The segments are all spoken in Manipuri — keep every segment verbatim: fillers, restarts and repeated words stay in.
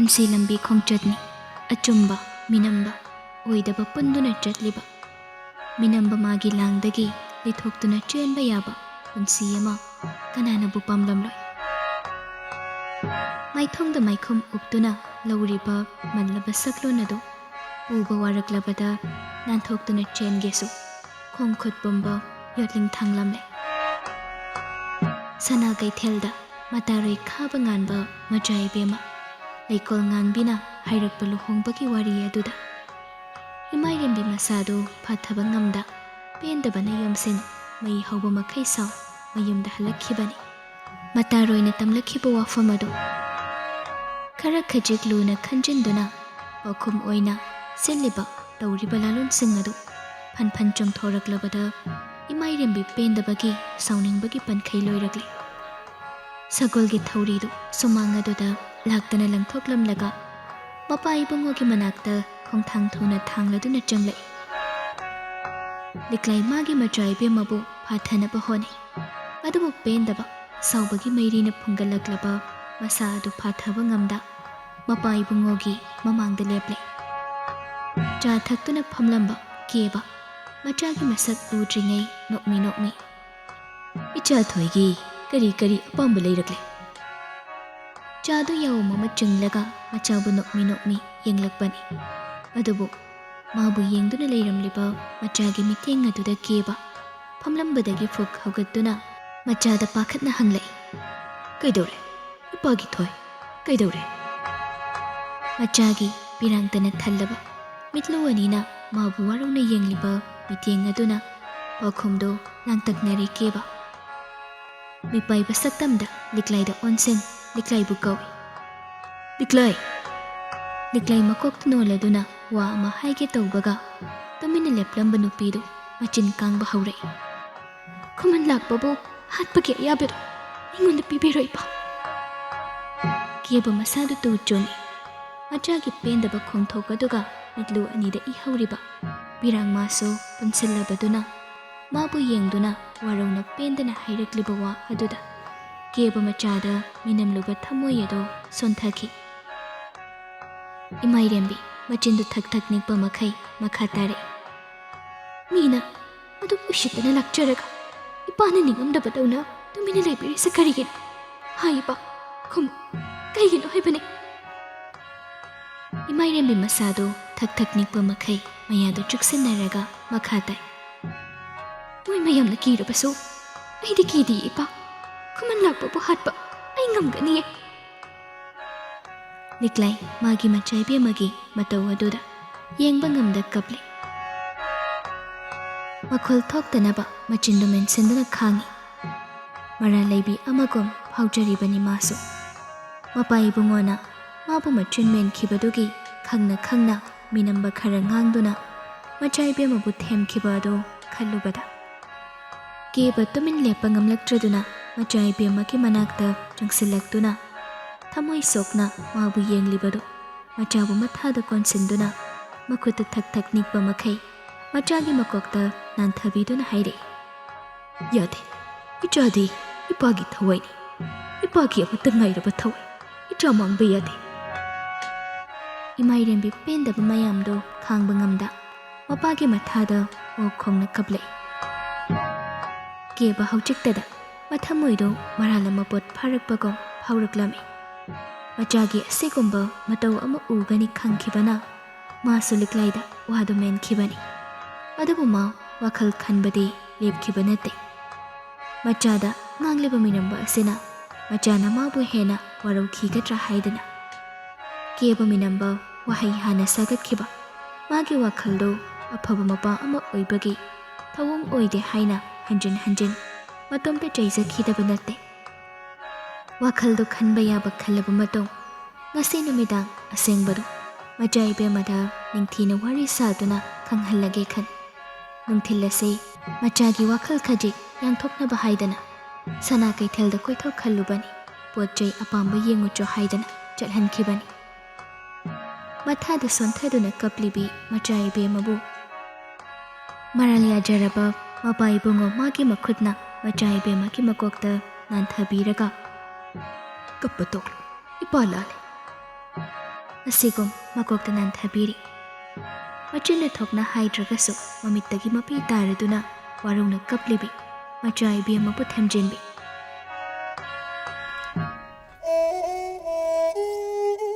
ꯄꯨꯟꯁꯤ ꯂꯝꯕꯤ ꯈꯣꯡꯆꯠꯅꯤ꯫ ꯑꯆꯨꯝꯕ, ꯃꯤꯅꯝꯕ, ꯑꯣꯏꯗꯕ ꯄꯨꯟꯗꯨꯅ ꯆꯠꯂꯤꯕ꯫ ꯃꯤꯅꯝꯕ ꯃꯥꯒꯤ ꯂꯥꯡꯗꯒꯤ ꯂꯤꯊꯣꯛꯇꯨꯅ ꯆꯦꯟꯕ ꯌꯥꯕ ꯄꯨꯟꯁꯤ ꯑꯃ ꯀꯅꯥꯅꯕꯨ ꯄꯥꯝꯂꯝꯂꯣꯏ? ꯃꯥꯏꯊꯣꯡꯗ ꯃꯥꯏꯈꯨꯝ ꯎꯞꯇꯨꯅ ꯂꯧꯔꯤꯕ ꯃꯜꯂꯕ ꯁꯛꯂꯣꯟ ꯑꯗꯨ ꯄꯨꯕ ꯋꯥꯔꯛꯂꯕꯗ ꯅꯥꯟꯊꯣꯛꯇꯨꯅ ꯆꯦꯟꯒꯦꯁꯨ ꯈꯣꯡ ꯈꯨꯠ ꯄꯨꯝꯕ ꯌꯣꯠꯂꯤꯡ ꯊꯥꯡꯂꯝꯂꯦ꯫ ꯁꯅꯥ ꯀꯩꯊꯦꯜꯗ ꯃꯇꯥꯔꯣꯏ ꯈꯥꯕ ꯉꯥꯟꯕ ꯃꯆꯥ ꯏꯕꯦꯝꯃ, ꯂꯩꯀꯣꯜ ꯉꯥꯟꯕꯤꯅ ꯍꯥꯏꯔꯛꯄ ꯂꯨꯍꯣꯡꯕꯒꯤ ꯋꯥꯔꯤ ꯑꯗꯨꯗ ꯏꯃꯥꯏꯔꯦꯝꯕꯤ ꯃꯁꯥꯗꯨ ꯐꯥꯊꯕ ꯉꯝꯗ ꯄꯦꯟꯗꯕꯅ ꯌꯣꯝꯁꯤꯟ ꯃꯩ ꯍꯧꯕ ꯃꯈꯩ ꯁꯥꯎ ꯃꯌꯨꯝꯗ ꯍꯜꯂꯛꯈꯤꯕꯅꯤ꯫ ꯃꯇꯥꯔꯣꯏꯅ ꯇꯝꯂꯛꯈꯤꯕ ꯋꯥꯐꯝ ꯑꯗꯨ ꯈꯔ ꯈꯖꯤꯛ ꯂꯨꯅ ꯈꯟꯖꯤꯟꯗꯨꯅ ꯄꯥꯎꯈꯨꯝ ꯑꯣꯏꯅ ꯁꯤꯜꯂꯤꯕ ꯇꯧꯔꯤꯕ ꯂꯥꯂꯣꯟꯁꯤꯡ ꯑꯗꯨ ꯐꯟ ꯐꯟ ꯆꯣꯡꯊꯣꯔꯛꯂꯕꯗ ꯏꯃꯥꯏꯔꯦꯝꯕꯤ ꯄꯦꯟꯗꯕꯒꯤ ꯁꯥꯎꯅꯤꯡꯕꯒꯤ ꯄꯟꯈꯩ ꯂꯣꯏꯔꯛꯂꯦ꯫ ꯁꯒꯣꯜꯒꯤ ꯊꯧꯔꯤꯗꯨ ꯁꯨꯃꯥꯡ ꯑꯗꯨꯗ ꯂꯥꯛꯇꯅ ꯂꯪꯊꯣꯛꯂꯝꯂꯒ ꯃꯄꯥ ꯏꯕꯨꯡꯉꯣꯒꯤ ꯃꯅꯥꯛꯇ ꯈꯣꯡꯊꯥꯡ ꯊꯨꯅ ꯊꯥꯡꯂꯗꯨꯅ ꯆꯪꯂꯛꯏ꯫ ꯂꯤꯛꯂꯥꯏ ꯃꯥꯒꯤ ꯃꯆꯥ ꯏꯕꯦꯝꯃꯕꯨ ꯐꯥꯊꯅꯕ ꯍꯣꯠꯅꯩ꯫ ꯑꯗꯨꯕꯨ ꯄꯦꯟꯗꯕ ꯁꯥꯎꯕꯒꯤ ꯃꯩꯔꯤꯅ ꯐꯨꯡꯒꯠꯂꯛꯂꯕ ꯃꯁꯥ ꯑꯗꯨ ꯐꯥꯊꯕ ꯉꯝꯗ ꯃꯄꯥ ꯏꯕꯨꯡꯉꯣꯒꯤ ꯃꯃꯥꯡꯗ ꯂꯦꯞꯂꯦ꯫ ꯆꯥ ꯊꯛꯇꯨꯅ ꯐꯝꯂꯝꯕ ꯀꯦꯕ ꯃꯆꯥꯒꯤ ꯃꯁꯛ ꯎꯗ꯭ꯔꯤꯉꯩ ꯅꯣꯛꯃꯤ ꯅꯣꯛꯃꯤ, "ꯏꯆꯥ ꯊꯣꯏꯒꯤ ꯀꯔꯤ ꯀꯔꯤ ꯑꯄꯥꯝꯕ ꯂꯩꯔꯛꯂꯦ?" ꯆꯥꯗꯨ ꯌꯥꯎꯝ ꯑꯃ ꯆꯤꯡꯂꯒ ꯃꯆꯥꯕꯨ ꯅꯣꯛꯃꯤ ꯅꯣꯛꯃꯤ ꯌꯦꯡꯂꯛꯄꯅꯤ꯫ ꯑꯗꯨꯕꯨ ꯃꯥꯕꯨ ꯌꯦꯡꯗꯨꯅ ꯂꯩꯔꯝꯂꯤꯕ ꯃꯆꯥꯒꯤ ꯃꯤꯠꯌꯦꯡ ꯑꯗꯨꯗ ꯀꯦꯕ ꯐꯝꯂꯝꯕꯗꯒꯤ ꯐꯨꯛ ꯍꯧꯒꯠꯇꯨꯅ ꯃꯆꯥꯗ ꯄꯥꯈꯠꯅ ꯍꯪꯂꯛꯏ, "ꯀꯩꯗꯧꯔꯦ? ꯏꯄꯥꯒꯤ ꯊꯣꯏ, ꯀꯩꯗꯧꯔꯦ?" ꯃꯆꯥꯒꯤ ꯄꯤꯔꯥꯡꯇꯅ ꯊꯜꯂꯕ ꯃꯤꯠꯂꯨ ꯑꯅꯤꯅ ꯃꯥꯕꯨ ꯋꯥꯔꯧꯅ ꯌꯦꯡꯂꯤꯕ ꯃꯤꯠꯌꯦꯡ ꯑꯗꯨꯅ ꯄꯥꯎꯈꯨꯝꯗꯨ ꯂꯥꯡꯇꯛꯅꯔꯦ ꯀꯦꯕ꯫ ꯃꯤꯄꯥꯏꯕ ꯁꯛꯇꯝꯗ ꯂꯤꯛꯂꯥꯏꯗ ꯑꯣꯟꯁꯤꯟ ꯂꯤꯛꯂꯥꯏꯕꯨ ꯀꯧꯏ꯫ "ꯂꯤꯛꯂꯥꯏ!" ꯂꯤꯛꯂꯥꯏ ꯃꯀꯣꯛꯇ ꯅꯣꯜꯂꯗꯨꯅ ꯋꯥ ꯑꯃ ꯍꯥꯏꯒꯦ ꯇꯧꯕꯒ ꯇꯨꯃꯤꯟꯅ ꯂꯦꯞꯂꯝꯕ ꯅꯨꯄꯤꯗꯨ ꯃꯆꯤꯟ ꯀꯥꯡꯕ ꯍꯧꯔꯛꯏ꯫ "ꯈꯨꯃꯟ ꯂꯥꯛꯄꯕꯨ ꯍꯥꯠꯄꯒꯤ ꯑꯌꯥꯕꯗꯨ ꯑꯩꯉꯣꯟꯗ ꯄꯤꯕꯤꯔꯣ ꯏꯄꯥ!" ꯀꯦꯕ ꯃꯁꯥꯗꯨ ꯇꯨ ꯆꯨꯡꯏ꯫ ꯃꯆꯥꯒꯤ ꯄꯦꯟꯗꯕ ꯈꯣꯡꯊꯣꯛ ꯑꯗꯨꯒ ꯃꯤꯠꯂꯨ ꯑꯅꯤꯗ ꯏꯍꯧꯔꯤꯕ ꯄꯤꯔꯥꯡ ꯃꯥꯁꯨ ꯄꯨꯟꯁꯤꯜꯂꯕꯗꯨꯅ ꯃꯥꯕꯨ ꯌꯦꯡꯗꯨꯅ ꯋꯥꯔꯧꯅ ꯄꯦꯟꯗꯅ ꯍꯥꯏꯔꯛꯂꯤꯕ ꯋꯥ ꯑꯗꯨꯗ ꯀꯦꯕ ꯃꯆꯥꯗ ꯃꯤꯅꯝꯂꯨꯕ ꯊꯃꯣꯏ ꯑꯗꯨ ꯁꯣꯟꯊꯈꯤ꯫ ꯏꯃꯥ ꯏꯔꯦꯝꯕꯤ ꯃꯆꯤꯟꯗꯨ ꯊꯛ ꯊꯛ ꯅꯤꯛꯄ ꯃꯈꯩ ꯃꯈꯥ ꯇꯥꯔꯛꯏ꯫ "ꯃꯤꯅ ꯑꯗꯨꯛ ꯎꯁꯤꯠꯇꯅ ꯂꯥꯛꯆꯔꯒ ꯏꯄꯥꯅ ꯅꯤꯡꯉꯝꯗꯕꯗꯧꯅ ꯇꯨꯃꯤꯟꯅ ꯂꯩꯕꯤꯔꯤꯁꯦ ꯀꯔꯤꯒꯤꯅꯣ? ꯍꯥꯏ ꯏꯄꯥ, ꯈꯨꯝꯃꯨ, ꯀꯩꯒꯤꯅꯣ ꯍꯥꯏꯕꯅꯤ?" ꯏꯃꯥ ꯏꯔꯦꯝꯕꯤ ꯃꯁꯥꯗꯨ ꯊꯛ ꯊꯛ ꯅꯤꯛꯄ ꯃꯈꯩ ꯃꯌꯥꯗꯨ ꯆꯨꯛꯁꯤꯟꯅꯔꯒ ꯃꯈꯥ ꯇꯥꯏ꯫ "ꯃꯣꯏ ꯃꯌꯥꯝꯅ ꯀꯤꯔꯕꯁꯨ ꯑꯩꯗꯤ ꯀꯤꯗꯦ ꯏꯄꯥ꯫ ꯈꯨꯃꯟ ꯂꯥꯛꯄꯕꯨ ꯍꯥꯠꯄ ꯑꯩ ꯉꯝꯒꯅꯤꯌꯦ꯫" ꯂꯤꯛꯂꯥꯏ ꯃꯥꯒꯤ ꯃꯆꯥ ꯏꯕꯦꯝꯃꯒꯤ ꯃꯇꯧ ꯑꯗꯨꯗ ꯌꯦꯡꯕ ꯉꯝꯗ ꯀꯞꯂꯤ꯫ ꯃꯈꯣꯜ ꯊꯣꯛꯇꯅꯕ ꯃꯆꯤꯟꯗꯨ ꯃꯦꯟꯁꯤꯟꯗꯨꯅ ꯈꯥꯡꯉꯤ꯫ ꯃꯔꯥ ꯂꯩꯕꯤ ꯑꯃꯒꯨꯝ ꯐꯥꯎꯖꯔꯤꯕꯅꯤ ꯃꯥꯁꯨ꯫ ꯃꯄꯥ ꯏꯕꯨꯡꯉꯣꯅ ꯃꯥꯕꯨ ꯃꯆꯤꯟ ꯃꯦꯟꯈꯤꯕꯗꯨꯒꯤ ꯈꯪꯅ ꯈꯪꯅ ꯃꯤꯅꯝꯕ ꯈꯔ ꯉꯥꯡꯗꯨꯅ ꯃꯆꯥ ꯏꯕꯦꯝꯃꯕꯨ ꯊꯦꯝꯈꯤꯕ ꯑꯗꯨ ꯈꯜꯂꯨꯕꯗ, ꯀꯦꯕ ꯇꯨꯃꯤꯟ ꯂꯦꯞꯄ ꯉꯝꯂꯛꯇ꯭ꯔꯗꯨꯅ ꯃꯆꯥ ꯏꯕꯦꯝꯃꯒꯤ ꯃꯅꯥꯛꯇ ꯆꯪꯁꯤꯜꯂꯛꯇꯨꯅ ꯊꯃꯣꯏ ꯁꯣꯛꯅ ꯃꯥꯕꯨ ꯌꯦꯡꯂꯤꯕꯗꯨ ꯃꯆꯥꯕꯨ ꯃꯊꯥꯗ ꯀꯣꯟꯁꯤꯟꯗꯨꯅ ꯃꯈꯨꯠꯇ ꯊꯛ ꯊꯛ ꯅꯤꯛꯄ ꯃꯈꯩ ꯃꯆꯥꯒꯤ ꯃꯀꯣꯛꯇ ꯅꯥꯟꯊꯕꯤꯗꯨꯅ ꯍꯥꯏꯔꯛꯏ꯫ "ꯌꯥꯗꯦ, ꯏꯆꯥꯗꯤ ꯏꯄꯥꯒꯤ ꯊꯋꯥꯏꯅꯤ꯫ ꯏꯄꯥꯒꯤ ꯑꯃꯠꯇ ꯉꯥꯏꯔꯕ ꯊꯋꯥꯏ꯫ ꯏꯆꯥ ꯃꯥꯡꯕ ꯌꯥꯗꯦ꯫" ꯏꯃꯥ ꯏꯔꯦꯝꯕꯤ ꯄꯦꯟꯗꯕ ꯃꯌꯥꯝꯗꯣ ꯈꯥꯡꯕ ꯉꯝꯗ ꯃꯄꯥꯒꯤ ꯃꯊꯥꯗ ꯑꯣꯛ ꯈꯣꯡꯅ ꯀꯞꯂꯛꯏ꯫ ꯀꯦꯕ ꯍꯧꯖꯤꯛꯇꯗ ꯃꯊꯃꯣꯏꯗꯣ ꯃꯔꯥꯜ ꯑꯃ ꯄꯣꯠ ꯐꯥꯔꯛꯄꯒꯨꯝ ꯐꯥꯎꯔꯛꯂꯝꯃꯤ꯫ ꯃꯆꯥꯒꯤ ꯑꯁꯤꯒꯨꯝꯕ ꯃꯇꯧ ꯑꯃ ꯎꯒꯅꯤ ꯈꯪꯈꯤꯕꯅ ꯃꯥꯁꯨ ꯂꯤꯛꯂꯥꯏꯗ ꯋꯥꯗꯨ ꯃꯦꯟꯈꯤꯕꯅꯤ꯫ ꯑꯗꯨꯕꯨ ꯃꯥ ꯋꯥꯈꯜ ꯈꯟꯕꯗꯤ ꯂꯦꯞꯈꯤꯕ ꯅꯠꯇꯦ꯫ ꯃꯆꯥꯗ ꯉꯥꯡꯂꯤꯕ ꯃꯤꯅꯝꯕ ꯑꯁꯤꯅ ꯃꯆꯥꯅ ꯃꯥꯕꯨ ꯍꯦꯟꯅ ꯋꯥꯔꯧꯈꯤꯒꯗ꯭ꯔꯥ ꯍꯥꯏꯗꯅ꯫ ꯀꯦꯕ ꯃꯤꯅꯝꯕ ꯋꯥꯍꯩ ꯍꯥꯟꯅ ꯁꯥꯒꯠꯈꯤꯕ ꯃꯥꯒꯤ ꯋꯥꯈꯜꯗꯨ ꯑꯐꯕ ꯃꯄꯥ ꯑꯃ ꯑꯣꯏꯕꯒꯤ ꯊꯧꯑꯣꯡ ꯑꯣꯏꯗꯦ ꯍꯥꯏꯅ ꯍꯟꯖꯤꯟ ꯍꯟꯖꯤꯟ ꯃꯇꯣꯝꯇ ꯆꯩꯖꯈꯤꯗꯕ ꯅꯠꯇꯦ꯫ ꯋꯥꯈꯜꯗꯨ ꯈꯟꯕ ꯌꯥꯕ ꯈꯜꯂꯕ ꯃꯇꯨꯡ ꯉꯁꯤ ꯅꯨꯃꯤꯗꯥꯡ ꯑꯁꯦꯡꯕꯗꯨ ꯃꯆꯥ ꯏꯕꯦꯝꯃꯗ ꯅꯤꯡꯊꯤꯅ ꯋꯥꯔꯤ ꯁꯥꯗꯨꯅ ꯈꯪꯍꯜꯂꯒꯦ ꯈꯟ꯫ ꯅꯨꯡꯊꯤꯜ ꯑꯁꯤ ꯃꯆꯥꯒꯤ ꯋꯥꯈꯜ ꯈꯖꯤꯛ ꯌꯥꯡꯊꯣꯛꯅꯕ ꯍꯥꯏꯗꯅ ꯁꯅꯥ ꯀꯩꯊꯦꯜꯗ ꯀꯣꯏꯊꯣꯛꯍꯜꯂꯨꯕꯅꯤ꯫ ꯄꯣꯠ ꯆꯩ ꯑꯄꯥꯝꯕ ꯌꯦꯡꯉꯨꯆꯣ ꯍꯥꯏꯗꯅ ꯆꯠꯍꯟꯈꯤꯕꯅꯤ꯫ ꯃꯊꯥꯗ ꯁꯣꯟꯊꯗꯨꯅ ꯀꯞꯂꯤꯕꯤ ꯃꯆꯥ ꯏꯕꯦꯝꯃꯕꯨ ꯃꯔꯥꯜ ꯌꯥꯖꯔꯕ ꯃꯄꯥ ꯏꯕꯨꯡꯉꯣ ꯃꯥꯒꯤ ꯃꯈꯨꯠꯅ ꯃꯆꯥ ꯏꯕꯦꯝꯃꯒꯤ ꯃꯀꯣꯛꯇ ꯅꯥꯟꯊꯕꯤꯔꯒ, "ꯀꯞꯄ ꯇꯣꯛꯂꯣ, ꯏꯄꯥ ꯂꯥꯜꯂꯦ꯫ ꯑꯁꯤꯒꯨꯝ ꯃꯀꯣꯛꯇ ꯅꯥꯟꯊꯕꯤꯔꯤ꯫ ꯃꯆꯤꯟꯅ ꯊꯣꯛꯅ ꯍꯥꯏꯗ꯭ꯔꯒꯁꯨ ꯃꯃꯤꯠꯇꯒꯤ ꯃꯄꯤ ꯇꯥꯔꯗꯨꯅ ꯋꯥꯔꯧꯅ ꯀꯞꯂꯤꯕꯤ ꯃꯆꯥ ꯏꯕꯦꯝꯃꯕꯨ ꯊꯦꯝꯖꯤꯟꯕꯤ꯫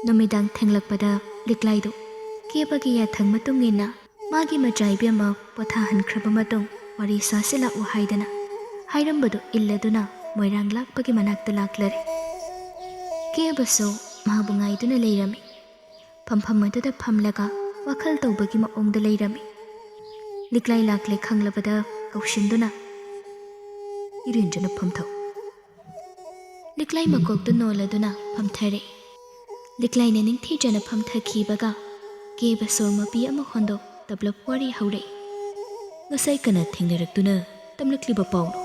ꯅꯨꯃꯤꯗꯥꯡ ꯊꯦꯡꯂꯛꯄꯗ ꯂꯤꯛꯂꯥꯏꯗꯨ ꯀꯦꯕꯒꯤ ꯌꯥꯊꯪ ꯃꯇꯨꯡ ꯏꯟꯅ ꯃꯥꯒꯤ ꯃꯆꯥ ꯏꯕꯦꯝꯃ ꯄꯣꯊꯥꯍꯟꯈ꯭ꯔꯕ ꯃꯇꯨꯡ ꯋꯥꯔꯤ ꯁꯥꯁꯤ ꯂꯥꯛꯎ ꯍꯥꯏꯗꯅ ꯍꯥꯏꯔꯝꯕꯗꯨ ꯏꯜꯂꯗꯨꯅ ꯃꯣꯏꯔꯥꯡ ꯂꯥꯛꯄꯒꯤ ꯃꯅꯥꯛꯇ ꯂꯥꯛꯂꯔꯦ꯫ ꯀꯦꯕꯁꯨ ꯃꯥꯕꯨ ꯉꯥꯏꯗꯨꯅ ꯂꯩꯔꯝꯃꯤ꯫ ꯐꯝꯐꯝ ꯑꯗꯨꯗ ꯐꯝꯂꯒ ꯋꯥꯈꯜ ꯇꯧꯕꯒꯤ ꯃꯑꯣꯡꯗ ꯂꯩꯔꯝꯃꯤ꯫ ꯂꯤꯛꯂꯥꯏ ꯂꯥꯛꯂꯦ ꯈꯪꯂꯕꯗ ꯀꯧꯁꯤꯟꯗꯨꯅ, "ꯏꯔꯦꯟꯖꯅ ꯐꯝꯊꯧ꯫" ꯂꯤꯛꯂꯥꯏ ꯃꯀꯣꯛꯇꯨ ꯅꯣꯜꯂꯗꯨꯅ ꯐꯝꯊꯔꯦ꯫ ꯂꯤꯛꯂꯥꯏꯅ ꯅꯤꯡꯊꯤꯖꯅ ꯐꯝꯊꯈꯤꯕꯒ ꯀꯦꯕ ꯁꯣꯔ ꯃꯄꯤ ꯑꯃ ꯍꯣꯟꯗꯣꯛ ꯇꯞꯂꯞ ꯋꯥꯔꯤ ꯍꯧꯔꯛꯏ꯫ "ꯉꯁꯥꯏ ꯀꯅꯥ ꯊꯦꯡꯅꯔꯛꯇꯨꯅ ꯇꯝꯂꯛꯂꯤꯕ ꯄꯥꯎꯅꯣ?"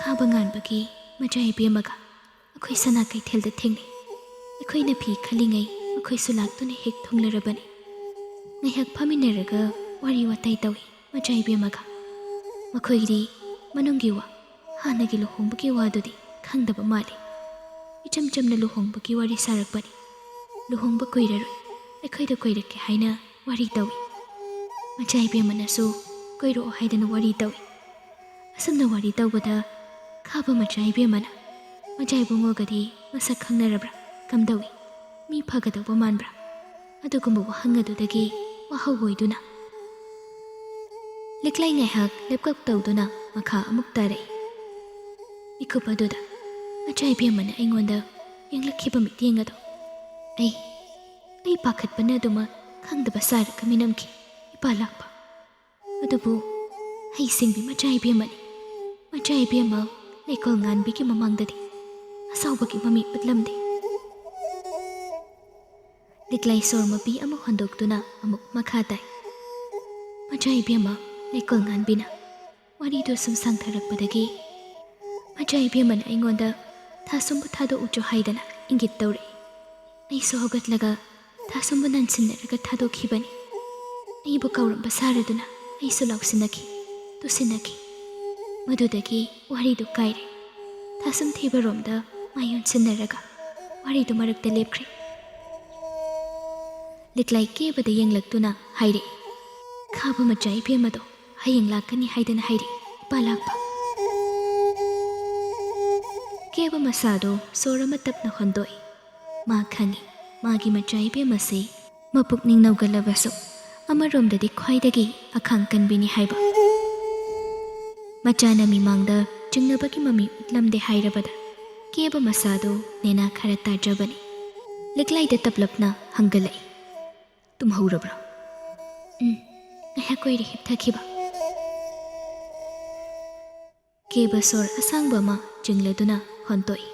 "ꯈꯥꯕ ꯉꯥꯟꯕꯒꯤ ꯃꯆꯥ ꯏꯕꯦꯝꯃꯒ ꯑꯩꯈꯣꯏ ꯁꯅꯥ ꯀꯩꯊꯦꯜꯗ ꯊꯦꯡꯅꯩ꯫ ꯑꯩꯈꯣꯏꯅ ꯐꯤ ꯈꯜꯂꯤꯉꯩ ꯃꯈꯣꯏꯁꯨ ꯂꯥꯛꯇꯨꯅ ꯍꯦꯛ ꯊꯨꯡꯂꯔꯕꯅꯤ꯫ ꯉꯥꯏꯍꯥꯛ ꯐꯝꯃꯤꯟꯅꯔꯒ ꯋꯥꯔꯤ ꯋꯥꯇꯥꯏ ꯇꯧꯏ ꯃꯆꯥ ꯏꯕꯦꯝꯃꯒ꯫ ꯃꯈꯣꯏꯒꯤꯗꯤ ꯃꯅꯨꯡꯒꯤ ꯋꯥ, ꯍꯥꯟꯅꯒꯤ ꯂꯨꯍꯣꯡꯕꯒꯤ ꯋꯥꯗꯨꯗꯤ ꯈꯪꯗꯕ ꯃꯥꯜꯂꯤ꯫ ꯏꯆꯝ ꯆꯝꯅ ꯂꯨꯍꯣꯡꯕꯒꯤ ꯋꯥꯔꯤ ꯁꯥꯔꯛꯄꯅꯤ꯫ ꯂꯨꯍꯣꯡꯕ ꯀꯨꯏꯔꯔꯣꯏ, ꯑꯩꯈꯣꯏꯗ ꯀꯣꯏꯔꯛꯀꯦ ꯍꯥꯏꯅ ꯋꯥꯔꯤ ꯇꯧꯏ꯫ ꯃꯆꯥ ꯏꯕꯦꯝꯃꯅꯁꯨ ꯀꯣꯏꯔꯛꯑꯣ ꯍꯥꯏꯗꯅ ꯋꯥꯔꯤ ꯇꯧꯏ꯫" ꯑꯁꯨꯝꯅ ꯋꯥꯔꯤ ꯇꯧꯕꯗ ꯈꯥꯕ ꯃꯆꯥ ꯏꯕꯦꯝꯃꯅ, "ꯃꯆꯥ ꯏꯕꯨꯡꯉꯣꯒꯗꯤ ꯃꯁꯛ ꯈꯪꯅꯔꯕ꯭ꯔꯥ? ꯀꯝꯗꯧꯏ? ꯃꯤ ꯐꯒꯗꯧꯕ ꯃꯥꯟꯕ꯭ꯔꯥ?" ꯑꯗꯨꯒꯨꯝꯕ ꯋꯥꯍꯪ ꯑꯗꯨꯗꯒꯤ ꯋꯥꯍꯧ ꯑꯣꯏꯗꯨꯅ ꯂꯤꯛꯂꯥꯏ ꯉꯥꯏꯍꯥꯛ ꯂꯦꯞꯀꯞ ꯇꯧꯗꯨꯅ ꯃꯈꯥ ꯑꯃꯨꯛ ꯇꯥꯔꯛꯏ꯫ ꯃꯤꯀꯨꯞ ꯑꯗꯨꯗ ꯃꯆꯥ ꯏꯕꯦꯝꯃꯅ ꯑꯩꯉꯣꯟꯗ ꯌꯦꯡꯂꯛꯈꯤꯕ ꯃꯤꯠꯌꯦꯡ ꯑꯗꯨ ꯑꯩ, ꯑꯩ ꯄꯥꯈꯠꯄꯅ ꯑꯗꯨꯃꯛ ꯈꯪꯗꯕ ꯁꯥꯔꯒ ꯃꯤꯅꯝꯈꯤ꯫ ꯏꯄꯥ ꯂꯥꯛꯄ꯫ ꯑꯗꯨꯕꯨ ꯍꯩꯁꯤꯡꯕꯤ ꯃꯆꯥ ꯏꯕꯦꯝꯃꯅꯤ꯫ ꯃꯆꯥ ꯏꯕꯦꯝꯃ ꯂꯩꯀꯣꯜ ꯉꯥꯟꯕꯤꯒꯤ ꯃꯃꯥꯡꯗꯗꯤ ꯑꯁꯥꯎꯕꯒꯤ ꯃꯃꯤ ꯎꯠꯂꯝꯗꯦ꯫ ꯂꯤꯛꯂꯥꯏ ꯁꯣꯔ ꯃꯄꯤ ꯑꯃ ꯍꯣꯟꯗꯣꯛꯇꯨꯅ ꯑꯃꯨꯛ ꯃꯈꯥ ꯇꯥꯏ꯫ ꯃꯆꯥ ꯏꯕꯦꯝꯃ ꯂꯩꯀꯣꯜ ꯉꯥꯟꯕꯤꯅ ꯋꯥꯔꯤꯗꯨ ꯁꯨꯝ ꯁꯥꯡꯊꯔꯛꯄꯗꯒꯤ ꯃꯆꯥ ꯏꯕꯦꯝꯃꯅ ꯑꯩꯉꯣꯟꯗ "ꯊꯥꯁꯨꯝꯕꯨ ꯊꯥꯗꯣꯛꯎꯆꯣ" ꯍꯥꯏꯗꯅ ꯏꯪꯒꯤꯠ ꯇꯧꯔꯛꯏ꯫ ꯑꯩꯁꯨ ꯍꯧꯒꯠꯂꯒ ꯊꯥꯁꯨꯝꯕꯨ ꯅꯟꯁꯤꯟꯅꯔꯒ ꯊꯥꯗꯣꯛꯈꯤꯕꯅꯤ꯫ ꯑꯩꯕꯨ ꯀꯧꯔꯝꯕ ꯁꯥꯔꯗꯨꯅ ꯑꯩꯁꯨ ꯂꯥꯎꯁꯤꯟꯅꯈꯤ, ꯇꯨꯁꯤꯟꯅꯈꯤ꯫ ꯃꯗꯨꯗꯒꯤ ꯋꯥꯔꯤꯗꯨ ꯀꯥꯏꯔꯦ꯫ ꯊꯥꯁꯨꯝ ꯊꯤꯕꯔꯣꯝꯗ ꯃꯥꯏ ꯑꯣꯟꯁꯤꯟꯅꯔꯒ ꯋꯥꯔꯤꯗꯨ ꯃꯔꯛꯇ ꯂꯦꯞꯈ꯭ꯔꯦ꯫ ꯂꯤꯛꯂꯥꯏ ꯀꯦꯕꯗ ꯌꯦꯡꯂꯛꯇꯨꯅ ꯍꯥꯏꯔꯛꯏ, "ꯈꯥꯕ ꯃꯆꯥ ꯏꯕꯦꯝꯃꯗꯣ ꯍꯌꯦꯡ ꯂꯥꯛꯀꯅꯤ ꯍꯥꯏꯗꯅ ꯍꯥꯏꯔꯛꯏ, ꯏꯄꯥ ꯂꯥꯛꯄ?" ꯀꯦꯕ ꯃꯁꯥꯗꯣ ꯁꯣꯔ ꯑꯃ ꯇꯞꯅ ꯍꯣꯟꯗꯣꯛꯏ꯫ ꯃꯥ ꯈꯪꯏ, ꯃꯥꯒꯤ ꯃꯆꯥ ꯏꯕꯦꯝꯃꯁꯤ ꯃꯄꯨꯛꯅꯤꯡ ꯅꯧꯒꯠꯂꯕꯁꯨ ꯑꯃꯔꯣꯝꯗꯗꯤ ꯈ꯭ꯋꯥꯏꯗꯒꯤ ꯑꯈꯥꯡ ꯀꯟꯕꯤꯅꯤ ꯍꯥꯏꯕ꯫ ꯃꯆꯥꯅ ꯃꯤꯃꯥꯡꯗ ꯆꯤꯡꯅꯕꯒꯤ ꯃꯃꯤ ꯎꯠꯂꯝꯗꯦ ꯍꯥꯏꯔꯕꯗ ꯀꯦꯕ ꯃꯁꯥꯗꯣ ꯅꯦꯅꯥ ꯈꯔ ꯇꯥꯖꯕꯅꯤ꯫ ꯂꯤꯛꯂꯥꯏꯗ ꯇꯞꯂꯞꯅ ꯍꯪꯒꯠꯂꯛꯏ, "ꯇꯨꯝꯍꯧꯔꯕ꯭ꯔꯥ?" "ꯎꯝ, ꯉꯥꯏꯍꯥꯛ ꯑꯣꯏꯔꯦ ꯍꯤꯞꯊꯈꯤꯕ꯫" ꯀꯦꯕ ꯁꯣꯔ ꯑꯁꯥꯡꯕ ꯑꯃ ꯆꯤꯡꯂꯗꯨꯅ ꯍꯣꯟꯇꯣꯛꯏ꯫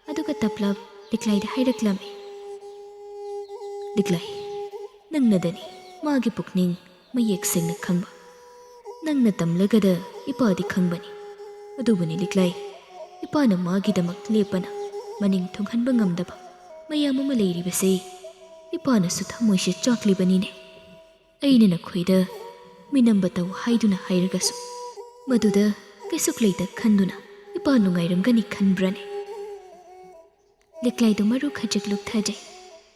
ꯑꯗꯨꯒ ꯇꯞꯂꯞ ꯂꯤꯛꯂꯥꯏꯗ ꯍꯥꯏꯔꯛꯂꯝꯃꯤ, "ꯂꯤꯛꯂꯥꯏ, ꯅꯪꯅꯗꯅꯤ ꯃꯥꯒꯤ ꯄꯨꯛꯅꯤꯡ ꯃꯌꯦꯛ ꯁꯦꯡꯅ ꯈꯪꯕ꯫ ꯅꯪꯅ ꯇꯝꯂꯒꯗ ꯏꯄꯥꯗꯤ ꯈꯪꯕꯅꯤ꯫ ꯑꯗꯨꯕꯨꯅꯤ ꯂꯤꯛꯂꯥꯏ, ꯏꯄꯥꯅ ꯃꯥꯒꯤꯗꯃꯛ ꯂꯦꯞꯄꯅ ꯃꯅꯤꯡ ꯊꯨꯡꯍꯟꯕ ꯉꯝꯗꯕ ꯃꯌꯥꯝ ꯑꯃ ꯂꯩꯔꯤꯕꯁꯦ ꯏꯄꯥꯅꯁꯨ ꯊꯃꯣꯏꯁꯦ ꯆꯥꯛꯂꯤꯕꯅꯤꯅꯦ꯫ ꯑꯩꯅ ꯅꯈꯣꯏꯗ ꯃꯤꯅꯝꯕ ꯇꯧ ꯍꯥꯏꯗꯨꯅ ꯍꯥꯏꯔꯒꯁꯨ ꯃꯗꯨꯗ ꯀꯩꯁꯨꯛ ꯂꯩꯇ ꯈꯟꯗꯨꯅ ꯏꯄꯥ ꯅꯨꯡꯉꯥꯏꯔꯝꯒꯅꯤ ꯈꯟꯕ꯭ꯔꯅꯦ?" ꯂꯤꯛꯂꯥꯏꯗꯨ ꯃꯔꯨ ꯈꯖꯤꯛ ꯂꯨꯞꯊꯖꯩ꯫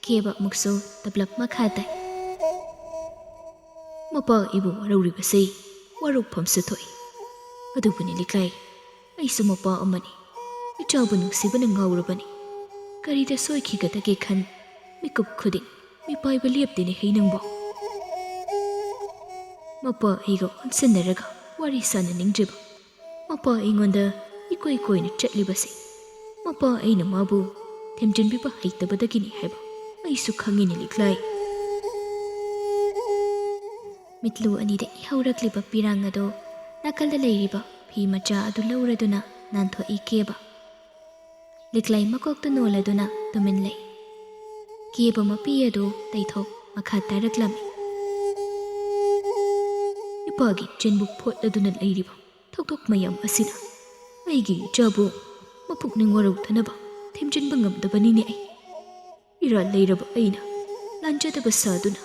ꯀꯦꯕ ꯑꯃꯨꯛꯁꯨ ꯇꯞꯂꯞ ꯃꯈꯥ ꯇꯥꯏ, "ꯃꯄꯥ ꯑꯩꯕꯨ ꯋꯥꯔꯧꯔꯤꯕꯁꯤ ꯋꯥꯔꯧꯐꯝꯁꯨ ꯊꯣꯛꯏ꯫ ꯑꯗꯨꯕꯨꯅꯤ ꯂꯤꯛꯂꯥꯏ, ꯑꯩꯁꯨ ꯃꯄꯥ ꯑꯃꯅꯤ꯫ ꯏꯆꯥꯕꯨ ꯅꯨꯡꯁꯤꯕꯅ ꯉꯥꯎꯔꯕꯅꯤ꯫ ꯀꯔꯤꯗ ꯁꯣꯏꯈꯤꯒꯗꯒꯦ ꯈꯟ ꯃꯤꯀꯨꯞ ꯈꯨꯗꯤꯡ ꯃꯤꯄꯥꯏꯕ ꯂꯦꯞꯇꯦꯅꯦ ꯍꯩ ꯅꯪꯕꯣ꯫ ꯃꯄꯥ ꯑꯩꯒ ꯑꯣꯟꯁꯤꯟꯅꯔꯒ ꯋꯥꯔꯤ ꯁꯥꯟꯅꯅꯤꯡꯗ꯭ꯔꯤꯕ, ꯃꯄꯥ ꯑꯩꯉꯣꯟꯗ ꯏꯀꯣꯏ ꯀꯣꯏꯅ ꯆꯠꯂꯤꯕꯁꯤ ꯃꯄꯥ ꯑꯩꯅ ꯃꯥꯕꯨ ꯊꯦꯝꯖꯤꯟꯕꯤꯕ ꯍꯩꯇꯕꯗꯒꯤꯅꯤ ꯍꯥꯏꯕ ꯑꯩꯁꯨ ꯈꯪꯉꯤꯅꯦ ꯂꯤꯛꯂꯥꯏ꯫" ꯃꯤꯠꯂꯨ ꯑꯅꯤꯗ ꯏꯍꯧꯔꯛꯂꯤꯕ ꯄꯤꯔꯥꯡ ꯑꯗꯨ ꯅꯥꯀꯜꯗ ꯂꯩꯔꯤꯕ ꯐꯤ ꯃꯆꯥ ꯑꯗꯨ ꯂꯧꯔꯗꯨꯅ ꯅꯥꯟꯊꯣꯛꯏ ꯀꯦꯕ꯫ ꯂꯤꯛꯂꯥꯏ ꯃꯀꯣꯛꯇꯨ ꯅꯣꯜꯂꯗꯨꯅ ꯇꯨꯃꯤꯟ ꯂꯩ꯫ ꯀꯦꯕ ꯃꯄꯤ ꯑꯗꯨ ꯇꯩꯊꯣꯛ ꯃꯈꯥ ꯇꯥꯔꯛꯂꯝꯃꯤ꯫ "ꯏꯄꯥꯒꯤ ꯆꯤꯟꯕꯨ ꯐꯣꯠꯂꯗꯨꯅ ꯂꯩꯔꯤꯕ ꯊꯧꯗꯣꯛ ꯃꯌꯥꯝ ꯑꯁꯤꯅ ꯑꯩꯒꯤ ꯏꯆꯥꯕꯨ ꯃꯄꯨꯛꯅꯤꯡ ꯋꯥꯔꯧꯊꯅꯕ ꯊꯦꯝꯖꯤꯟꯕ ꯉꯝꯗꯕꯅꯤꯅꯦ ꯑꯩ꯫ ꯏꯔꯥꯜ ꯂꯩꯔꯕ ꯑꯩꯅ ꯂꯥꯟꯖꯗꯕ ꯁꯥꯗꯨꯅ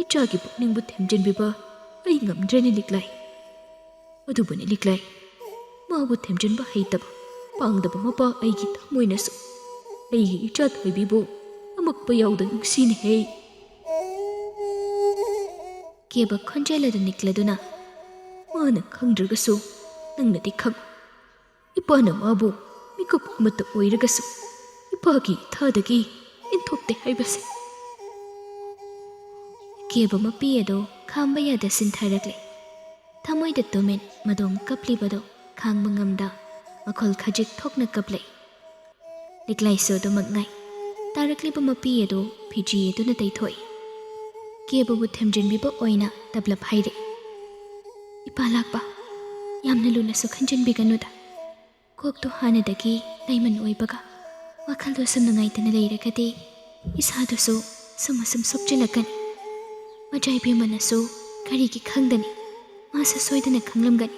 ꯏꯆꯥꯒꯤ ꯄꯨꯛꯅꯤꯡꯕꯨ ꯊꯦꯝꯖꯤꯟꯕꯤꯕ ꯑꯩ ꯉꯝꯗ꯭ꯔꯦꯅꯦ ꯂꯤꯛꯂꯥꯏ꯫ ꯑꯗꯨꯕꯨꯅꯤ ꯂꯤꯛꯂꯥꯏ, ꯃꯥꯕꯨ ꯊꯦꯝꯖꯤꯟꯕ ꯍꯩꯇꯕ ꯄꯥꯡꯗꯕ ꯃꯄꯥ ꯑꯩꯒꯤ ꯊꯃꯣꯏꯅꯁꯨ ꯑꯩꯒꯤ ꯏꯆꯥ ꯊꯣꯏꯕꯤꯕꯨ ꯑꯃꯛꯄ ꯌꯥꯎꯗ ꯅꯨꯡꯁꯤꯅꯦ ꯍꯦ꯫" ꯀꯦꯕ ꯈꯣꯟꯖꯦꯜ ꯑꯗꯨ ꯅꯤꯛꯂꯗꯨꯅ, "ꯃꯥꯅ ꯈꯪꯗ꯭ꯔꯒꯁꯨ ꯅꯪꯅꯗꯤ ꯈꯪ꯫ ꯏꯄꯥꯅ ꯃꯥꯕꯨ ꯃꯤꯀꯨꯞ ꯑꯃꯠꯇ ꯑꯣꯏꯔꯒꯁꯨ ꯏꯄꯥꯒꯤ ꯏꯊꯥꯗꯒꯤ ꯏꯟꯊꯣꯛꯇꯦ ꯍꯥꯏꯕꯁꯦ"꯫ ꯀꯦꯕ ꯃꯄꯤ ꯑꯗꯨ ꯈꯥꯝꯕ ꯌꯥꯗ ꯁꯤꯟꯊꯔꯛꯂꯦ꯫ ꯊꯃꯣꯏꯗ ꯇꯨꯃꯤꯟ ꯃꯗꯣꯝ ꯀꯞꯂꯤꯕꯗꯨ ꯈꯥꯡꯕ ꯉꯝꯗ ꯃꯈꯣꯜ ꯈꯖꯤꯛ ꯊꯣꯛꯅ ꯀꯞꯂꯛꯏ꯫ ꯂꯤꯛꯂꯥꯏꯁꯨ ꯑꯗꯨꯃꯛ ꯉꯥꯏ꯫ ꯇꯥꯔꯛꯂꯤꯕ ꯃꯄꯤ ꯑꯗꯨ ꯐꯤꯖꯤ ꯑꯗꯨꯅ ꯇꯩꯊꯣꯛꯏ꯫ ꯀꯦꯕꯕꯨ ꯊꯦꯝꯖꯤꯟꯕꯤꯕ ꯑꯣꯏꯅ ꯇꯞꯂꯞ ꯍꯥꯏꯔꯛꯏ, "ꯏꯄꯥ ꯂꯥꯛꯄ, ꯌꯥꯝꯅ ꯂꯨꯅꯁꯨ ꯈꯟꯖꯤꯟꯕꯤꯒꯅꯨꯗ꯫ ꯀꯣꯛꯇꯣ ꯍꯥꯟꯅꯗꯒꯤ ꯂꯩꯃꯟ ꯑꯣꯏꯕꯒ ꯋꯥꯈꯜꯗꯣ ꯁꯨꯝ ꯅꯨꯡꯉꯥꯏꯇꯅ ꯂꯩꯔꯒꯗꯤ ꯏꯁꯥꯗꯨꯁꯨ ꯁꯨꯝ ꯑꯁꯨꯝ ꯁꯣꯛꯆꯤꯜꯂꯛꯀꯅꯤ꯫ ꯃꯆꯥ ꯏꯕꯦꯝꯃꯅꯁꯨ ꯀꯔꯤꯒꯤ ꯈꯪꯗꯅꯤ? ꯃꯥꯁꯨ ꯁꯣꯏꯗꯅ ꯈꯪꯂꯝꯒꯅꯤ꯫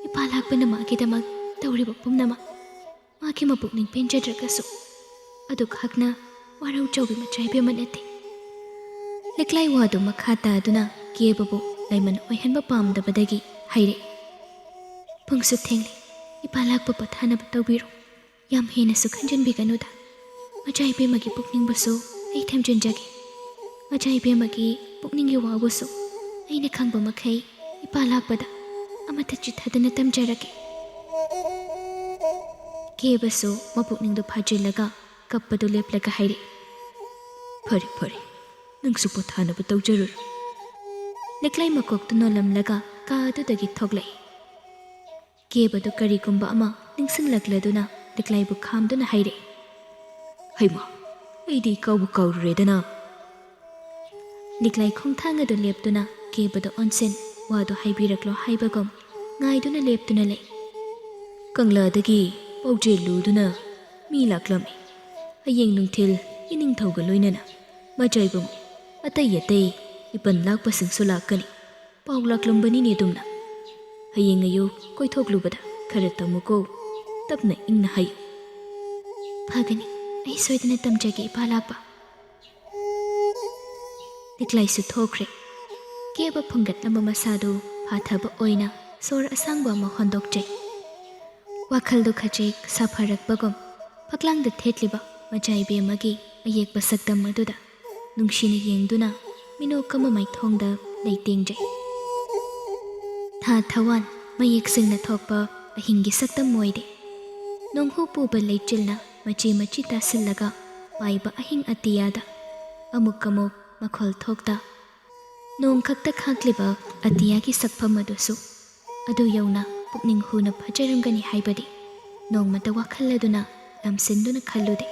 ꯏꯄꯥ ꯂꯥꯛꯄꯅ ꯃꯥꯒꯤꯗꯃꯛ ꯇꯧꯔꯤꯕ ꯄꯨꯝꯅꯃꯛ ꯃꯥꯒꯤ ꯃꯄꯨꯛꯅꯤꯡ ꯄꯦꯟꯖꯗ꯭ꯔꯒꯁꯨ꯫ ꯑꯗꯨꯈꯛꯅ ꯋꯥꯔꯧ ꯆꯥꯎꯕꯤ ꯃꯆꯥ ꯏꯕꯦꯝꯃ ꯅꯠꯇꯦ"꯫ ꯂꯤꯛꯂꯥꯏ ꯋꯥꯗꯨ ꯃꯈꯥ ꯇꯥꯗꯨꯅ ꯀꯦꯕꯕꯨ ꯂꯩꯃꯟ ꯑꯣꯏꯍꯟꯕ ꯄꯥꯝꯗꯕꯗꯒꯤ ꯍꯥꯏꯔꯛꯏ, "ꯄꯨꯡꯁꯨ ꯊꯦꯡꯂꯦ, ꯏꯄꯥ ꯂꯥꯛꯄ ꯄꯣꯊꯥꯅꯕ ꯇꯧꯕꯤꯔꯣ꯫ ꯌꯥꯝ ꯍꯦꯟꯅꯁꯨ ꯈꯟꯖꯤꯟꯕꯤꯒꯅꯨꯗ꯫ ꯃꯆꯥ ꯏꯕꯦꯝꯃꯒꯤ ꯄꯨꯛꯅꯤꯡꯕꯨꯁꯨ ꯑꯩ ꯊꯦꯝꯖꯤꯟꯖꯒꯦ꯫ ꯃꯆꯥ ꯏꯕꯦꯝꯃꯒꯤ ꯄꯨꯛꯅꯤꯡꯒꯤ ꯋꯥꯕꯨꯁꯨ ꯑꯩꯅ ꯈꯪꯕ ꯃꯈꯩ ꯏꯄꯥ ꯂꯥꯛꯄꯗ ꯑꯃꯠꯇ ꯆꯤꯠꯊꯗꯅ ꯇꯝꯖꯔꯛꯀꯦ"꯫ ꯀꯦꯕꯁꯨ ꯃꯄꯨꯛꯅꯤꯡꯗꯨ ꯐꯥꯖꯤꯜꯂꯒ ꯀꯞꯄꯗꯨ ꯂꯦꯞꯂꯒ ꯍꯥꯏꯔꯛꯏ, "ꯐꯔꯦ, ꯐꯔꯦ, ꯅꯪꯁꯨ ꯄꯣꯊꯥꯅꯕ ꯇꯧꯖꯔꯨꯔꯣ"꯫ ꯂꯤꯛꯂꯥꯏ ꯃꯀꯣꯛꯇꯨ ꯅꯣꯜꯂꯝꯂꯒ ꯀꯥ ꯑꯗꯨꯗꯒꯤ ꯊꯣꯛꯂꯛꯏ꯫ ꯀꯦꯕꯗꯨ ꯀꯔꯤꯒꯨꯝꯕ ꯑꯃ ꯅꯤꯡꯁꯤꯡꯂꯛꯂꯗꯨꯅ ꯂꯤꯛꯂꯥꯏꯕꯨ ꯈꯥꯝꯗꯨꯅ ꯍꯥꯏꯔꯛꯏ, "ꯍꯩꯃꯥ, ꯑꯩꯗꯤ ꯀꯥꯎꯕꯨ ꯀꯥꯎꯔꯨꯔꯦꯗꯅ"꯫ ꯂꯤꯛꯂꯥꯏ ꯈꯣꯡꯊꯥꯡ ꯑꯗꯨ ꯂꯦꯞꯇꯨꯅ ꯀꯦꯕꯗ ꯑꯣꯟꯁꯤꯟ, ꯋꯥꯗꯨ ꯍꯥꯏꯕꯤꯔꯛꯂꯣ ꯍꯥꯏꯕꯒꯨꯝ ꯉꯥꯏꯗꯨꯅ ꯂꯦꯞꯇꯨꯅ ꯂꯩ꯫ "ꯀꯪꯂꯥꯗꯒꯤ ꯄꯥꯎꯖꯦꯜ ꯂꯨꯗꯨꯅ ꯃꯤ ꯂꯥꯛꯂꯝꯃꯤ꯫ ꯍꯌꯦꯡ ꯅꯨꯡꯊꯤꯜ ꯏꯅꯤꯡꯊꯧꯒ ꯂꯣꯏꯅꯅ ꯃꯆꯥ ꯏꯕꯨꯡ ꯑꯇꯩ ꯑꯇꯩ ꯏꯄꯟ ꯂꯥꯛꯄꯁꯤꯡꯁꯨ ꯂꯥꯛꯀꯅꯤ꯫ ꯄꯥꯎ ꯂꯥꯛꯂꯝꯕꯅꯤꯅꯦ ꯑꯗꯨꯝꯅ꯫ ꯍꯌꯦꯡ ꯑꯌꯨꯛ ꯀꯣꯏꯊꯣꯛꯂꯨꯕꯗ ꯈꯔ ꯇꯝꯃꯨꯀꯣ, ꯇꯞꯅ ꯏꯪꯅ ꯍꯥꯏꯌꯨ"꯫ "ꯐꯒꯅꯤ, ꯑꯩ ꯁꯣꯏꯗꯅ ꯇꯝꯖꯒꯦ ꯏꯄꯥ ꯂꯥꯛꯄ"꯫ ꯂꯤꯛꯂꯥꯏꯁꯨ ꯊꯣꯛꯈ꯭ꯔꯦ꯫ ꯀꯦꯕ ꯐꯨꯡꯒꯠꯂꯝꯕ ꯃꯁꯥꯗꯨ ꯐꯥꯊꯕ ꯑꯣꯏꯅ ꯁꯣꯔ ꯑꯁꯥꯡꯕ ꯑꯃ ꯍꯣꯟꯗꯣꯛꯆꯩ꯫ ꯋꯥꯈꯜꯗꯨ ꯈꯖꯤꯛ ꯁꯥꯐꯔꯛꯄꯒꯨꯝ ꯐꯛꯂꯥꯡꯗ ꯊꯦꯠꯂꯤꯕ ꯃꯆꯥ ꯏꯕꯦꯝꯃꯒꯤ ꯑꯌꯦꯛꯄ ꯁꯛꯇꯝ ꯑꯗꯨꯗ ꯅꯨꯡꯁꯤꯅ ꯌꯦꯡꯗꯨꯅ ꯃꯤꯅꯣꯛ ꯑꯃ ꯃꯥꯏꯊꯣꯡꯗ ꯂꯩꯇꯦꯡꯖꯩ꯫ ꯊꯥ ꯊꯋꯥꯟ ꯃꯌꯦꯛ ꯁꯦꯡꯅ ꯊꯣꯛꯄ ꯑꯍꯤꯡꯒꯤ ꯁꯛꯇꯝ ꯑꯣꯏꯔꯦ꯫ ꯅꯣꯡꯍꯨ ꯄꯨꯕ ꯂꯩꯆꯤꯜꯅ ꯃꯆꯤ ꯃꯆꯤ ꯇꯥꯁꯤꯜꯂꯒ ꯄꯥꯏꯕ ꯑꯍꯤꯡ ꯑꯇꯤꯌꯥꯗ ꯑꯃꯨꯛ ꯑꯃꯨꯛ ꯃꯈꯣꯜ ꯊꯣꯛꯇ ꯅꯣꯡ ꯈꯛꯇ ꯈꯥꯛꯂꯤꯕ ꯑꯇꯤꯌꯥꯒꯤ ꯁꯛꯐꯝ ꯑꯗꯨꯁꯨ ꯑꯗꯨ ꯌꯧꯅ ꯄꯨꯛꯅꯤꯡ ꯍꯨꯅ ꯐꯖꯔꯝꯒꯅꯤ ꯍꯥꯏꯕꯗꯤ ꯅꯣꯡꯃꯇ ꯋꯥꯈꯜ ꯑꯗꯨꯅ ꯂꯝꯁꯤꯟꯗꯨꯅ ꯈꯜꯂꯨꯗꯦ꯫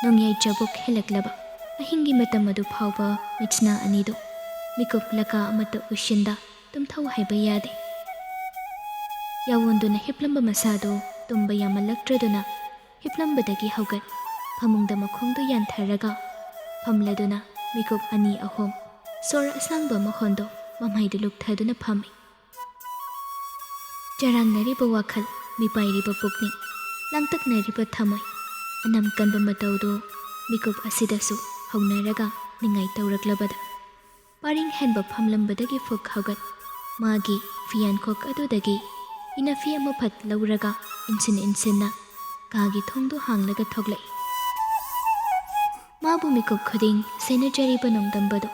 ꯅꯣꯡꯌꯥꯏ ꯆꯕꯨꯛ ꯍꯦꯜꯂꯛꯂꯕ ꯑꯍꯤꯡꯒꯤ ꯃꯇꯝ ꯑꯗꯨ ꯐꯥꯎꯕ ꯃꯤꯠꯁꯅꯥ ꯑꯅꯤꯗꯨ ꯃꯤꯀꯨꯞ ꯂꯀꯥ ꯑꯃꯠꯇ ꯎꯏꯁꯤꯟꯗ ꯇꯨꯝꯊꯧ ꯍꯥꯏꯕ ꯌꯥꯗꯦ꯫ ꯌꯥꯋꯣꯟꯗꯨꯅ ꯍꯤꯞꯂꯝꯕ ꯃꯁꯥꯗꯨ ꯇꯨꯝꯕ ꯌꯥꯃꯜꯂꯛꯇ꯭ꯔꯗꯨꯅ ꯍꯤꯞꯂꯝꯕꯗꯒꯤ ꯍꯧꯒꯠ ꯐꯃꯨꯡꯗ ꯃꯈꯣꯡꯗꯨ ꯌꯥꯟꯊꯔꯒ ꯐꯝꯂꯗꯨꯅ ꯃꯤꯀꯨꯞ ꯑꯅꯤ ꯑꯍꯨꯝ ꯁꯣꯔ ꯑꯁꯥꯡꯕ ꯑꯃ ꯍꯣꯟꯗꯣꯛ ꯃꯃꯥꯏꯗꯨ ꯂꯨꯞꯊꯗꯨꯅ ꯐꯝꯃꯤ꯫ ꯆꯔꯥꯡꯅꯔꯤꯕ ꯋꯥꯈꯜ, ꯃꯤꯄꯥꯏꯔꯤꯕ ꯄꯨꯛꯅꯤꯡ, ꯂꯥꯡꯇꯛꯅꯔꯤꯕ ꯊꯃꯣꯏ, ꯑꯅꯝ ꯀꯟꯕ ꯃꯇꯧꯗꯨ ꯃꯤꯀꯨꯞ ꯑꯁꯤꯗꯁꯨ ꯍꯧꯅꯔꯒ ꯅꯤꯡꯉꯥꯏ ꯇꯧꯔꯛꯂꯕꯗ ꯄꯥꯔꯤꯡ ꯍꯦꯟꯕ ꯐꯝꯂꯝꯕꯗꯒꯤ ꯐꯨꯛ ꯍꯧꯒꯠ ꯃꯥꯒꯤ ꯐꯤꯌꯥꯟꯈꯣꯛ ꯑꯗꯨꯗꯒꯤ ꯏꯅꯐꯤ ꯑꯃ ꯐꯠ ꯂꯧꯔꯒ ꯏꯟꯁꯤꯟ ꯏꯟꯁꯤꯟꯅ ꯀꯥꯒꯤ ꯊꯣꯡꯗꯨ ꯍꯥꯡꯂꯒ ꯊꯣꯛꯂꯛꯏ꯫ ꯃꯥꯕꯨ ꯃꯤꯀꯨꯞ ꯈꯨꯗꯤꯡ ꯁꯦꯟꯅꯖꯔꯤꯕ ꯅꯣꯡꯗꯝꯕꯗꯨ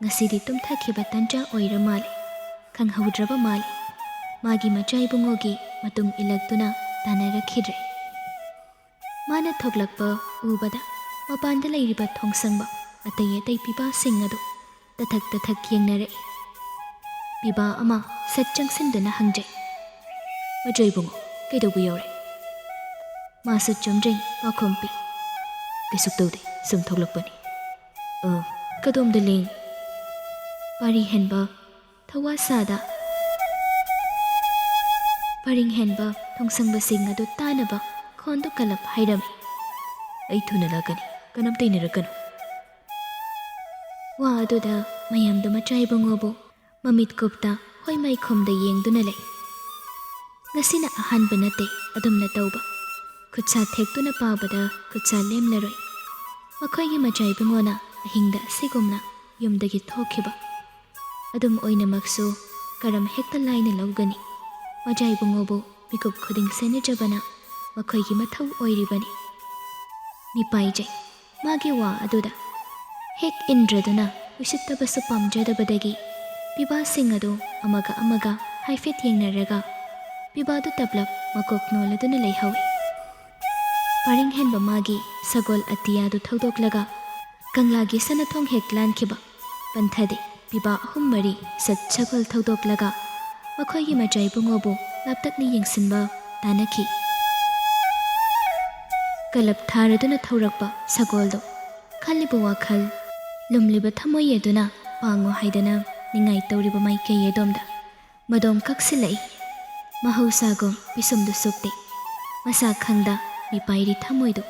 ꯉꯁꯤꯗꯤ ꯇꯨꯝꯊꯈꯤꯕ ꯇꯟꯖꯥ ꯑꯣꯏꯔ ꯃꯥꯜꯂꯦ꯫ ꯈꯪꯍꯧꯗ꯭ꯔꯕ ꯃꯥꯜꯂꯦ꯫ ꯃꯥꯒꯤ ꯃꯆꯥ ꯏꯕꯨꯡꯉꯣꯒꯤ ꯃꯇꯨꯡ ꯏꯜꯂꯛꯇꯨꯅ ꯇꯥꯟꯅꯔꯛꯈꯤꯗ꯭ꯔꯦ꯫ ꯃꯥꯅ ꯊꯣꯛꯂꯛꯄ ꯎꯕꯗ ꯃꯄꯥꯟꯗ ꯂꯩꯔꯤꯕ ꯊꯣꯡꯁꯪꯕ ꯑꯇꯩ ꯑꯇꯩ ꯄꯤꯕꯥꯁꯤꯡ ꯑꯗꯨ ꯇꯊꯛ ꯇꯊꯛ ꯌꯦꯡꯅꯔꯛꯏ꯫ ꯄꯤꯕꯥ ꯑꯃ ꯁꯠ ꯆꯪꯁꯤꯟꯗꯨꯅ ꯍꯪꯖꯩ, "ꯃꯆꯥ ꯏꯕꯨꯡꯉꯣ, ꯀꯩꯗꯧꯕ ꯌꯥꯎꯔꯦ?" ꯃꯥꯁꯨ ꯆꯨꯝꯗ꯭ꯔꯤꯡ ꯄꯥꯎꯈꯨꯝ ꯄꯤ, "ꯀꯩꯁꯨ ꯇꯧꯗꯦ, ꯁꯨꯝ ꯊꯣꯛꯂꯛꯄꯅꯤ꯫" "ꯑ, ꯀꯗꯣꯝꯗ ꯂꯦꯡ?" ꯄꯥꯔꯤ ꯍꯦꯟꯕ ꯊꯋꯥ ꯁꯥꯗ ꯄꯔꯤꯡ ꯍꯦꯟꯕ ꯊꯣꯡꯁꯪꯕꯁꯤꯡ ꯑꯗꯨ ꯇꯥꯅꯕ ꯈꯣꯟꯗꯨ ꯀꯜꯂꯞ ꯍꯥꯏꯔꯝꯃꯤ꯫ "ꯑꯩ ꯊꯨꯅ ꯂꯥꯛꯀꯅꯤ, ꯀꯅꯥꯝꯇ ꯏꯟꯅꯔꯛꯀꯅꯨ꯫" ꯋꯥ ꯑꯗꯨꯗ ꯃꯌꯥꯝꯗꯨ ꯃꯆꯥ ꯏꯕꯨꯡꯉꯣꯕꯨ ꯃꯃꯤꯠ ꯀꯨꯞꯇ ꯍꯣꯏ ꯃꯥꯏꯈꯣꯝꯗ ꯌꯦꯡꯗꯨꯅ ꯂꯩ꯫ ꯉꯁꯤꯅ ꯑꯍꯥꯟꯕ ꯅꯠꯇꯦ ꯑꯗꯨꯝꯅ ꯇꯧꯕ꯫ ꯈꯨꯠꯁꯥ ꯊꯦꯛꯇꯨꯅ ꯄꯥꯕꯗ ꯈꯨꯠꯁꯥ ꯂꯦꯝꯂꯔꯣꯏ꯫ ꯃꯈꯣꯏꯒꯤ ꯃꯆꯥ ꯏꯕꯨꯡꯉꯣꯅ ꯑꯍꯤꯡꯗ ꯑꯁꯤꯒꯨꯝꯅ ꯌꯨꯝꯗꯒꯤ ꯊꯣꯛꯈꯤꯕ꯫ ꯑꯗꯨꯝ ꯑꯣꯏꯅꯃꯛꯁꯨ ꯀꯔꯝ ꯍꯦꯛꯇ ꯂꯥꯏꯅ ꯂꯧꯒꯅꯤ꯫ ꯃꯆꯥ ꯏꯕꯨꯡꯉꯣꯕꯨ ꯃꯤꯀꯨꯞ ꯈꯨꯗꯤꯡ ꯁꯦꯟꯅꯖꯕꯅ ꯃꯈꯣꯏꯒꯤ ꯃꯊꯧ ꯑꯣꯏꯔꯤꯕꯅꯤ꯫ ꯃꯤꯄꯥꯏꯖꯩ꯫ ꯃꯥꯒꯤ ꯋꯥ ꯑꯗꯨꯗ ꯍꯦꯛ ꯏꯟꯗ꯭ꯔꯗꯨꯅ ꯎꯁꯤꯠꯇꯕꯁꯨ ꯄꯥꯝꯖꯗꯕꯗꯒꯤ ꯄꯤꯕꯥꯁꯤꯡ ꯑꯗꯨ ꯑꯃꯒ ꯑꯃꯒ ꯍꯥꯏꯐꯦꯠ ꯌꯦꯡꯅꯔꯒ ꯄꯤꯕꯥꯗꯨ ꯇꯞꯂꯞ ꯃꯀꯣꯛ ꯅꯣꯜꯂꯗꯨꯅ ꯂꯩꯍꯧꯏ꯫ ꯄꯔꯤꯡ ꯍꯦꯟꯕ ꯃꯥꯒꯤ ꯁꯒꯣꯜ ꯑꯇꯤꯌꯥꯗꯨ ꯊꯧꯗꯣꯛꯂꯒ ꯀꯪꯂꯥꯒꯤ ꯁꯅꯥꯊꯣꯡ ꯍꯦꯛ ꯂꯥꯟꯈꯤꯕ ꯄꯟꯊꯗꯦ꯫ ꯄꯤꯕꯥ ꯑꯍꯨꯝ ꯃꯔꯤ ꯁꯠ ꯁꯒꯣꯜ ꯊꯧꯗꯣꯛꯂꯒ ꯃꯈꯣꯏꯒꯤ ꯃꯆꯥ ꯏꯕꯨꯡꯉꯣꯕꯨ ꯂꯥꯞꯇꯛꯅ ꯌꯦꯡꯁꯤꯟꯕ ꯇꯥꯅꯈꯤ꯫ ꯀꯂꯞ ꯊꯥꯔꯗꯨꯅ ꯊꯧꯔꯛꯄ ꯁꯒꯣꯜꯗꯣ ꯈꯜꯂꯤꯕ ꯋꯥꯈꯜ ꯂꯨꯝꯂꯤꯕ ꯊꯃꯣꯏ ꯑꯗꯨꯅ ꯄꯥꯡꯉꯣ ꯍꯥꯏꯗꯅ ꯅꯤꯡꯉꯥꯏ ꯇꯧꯔꯤꯕ ꯃꯥꯏꯀꯩ ꯑꯗꯣꯝꯗ ꯃꯗꯣꯝ ꯀꯛꯁꯤꯜꯂꯛꯏ꯫ ꯃꯍꯧꯁꯥꯒꯨꯝ ꯄꯤꯁꯨꯝꯗꯨ ꯁꯨꯛꯇꯦ꯫ ꯃꯁꯥ ꯈꯪꯗ ꯃꯤꯄꯥꯏꯔꯤ ꯊꯃꯣꯏꯗꯨ꯫